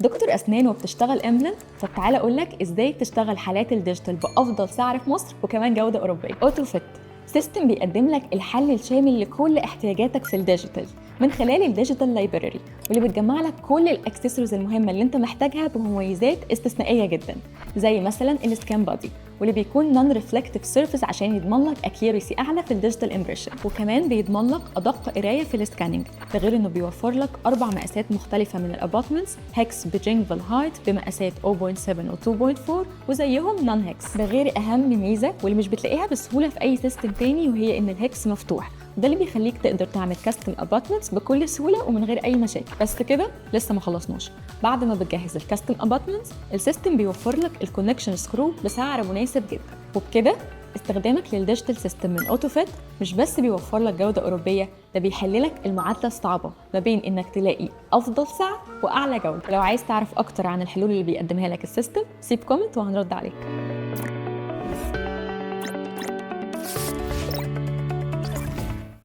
دكتور اسنان وبتشتغل implant؟ طب تعالى اقول لك ازاي تشتغل حالات ال digital بافضل سعر في مصر وكمان جوده اوروبيه. AutoFit system بيقدم لك الحل الشامل لكل احتياجاتك في ال digital من خلال ال digital library، واللي بتجمع لك كل الاكسسوارز المهمة اللي انت محتاجها بمميزات استثنائية جدا، زي مثلا ال scan body واللي بيكون non reflective surface عشان يضمن لك accuracy اعلى في ال digital impression، وكمان بيضمن لك ادق قرايه في ال scanning. ده غير انه بيوفر لك اربع مقاسات مختلفة من ال abutments، hex ب gingival height بمقاسات 0.7 و 2.4 وزيهم non hex. ده غير اهم ميزة واللي مش بتلاقيها بسهولة في اي system تاني، وهي ان ال hex مفتوح، وده اللي بيخليك تقدر تعمل custom abutments بكل سهولة ومن غير اي مشاكل. بس كده لسه ما خلصناش. بعد ما بتجهز ال custom abutments، ال system بيوفر لك ال connection screw بسعر مناسب جدا. وبكده استخدامك لل digital system من AutoFit مش بس بيوفر لك جوده اوروبيه، ده بيحل لك المعادلة الصعبة ما بين انك تلاقي افضل سعر واعلى جوده. لو عايز تعرف اكتر عن الحلول اللي بيقدمها لك ال system، سيب comment وهنرد عليك.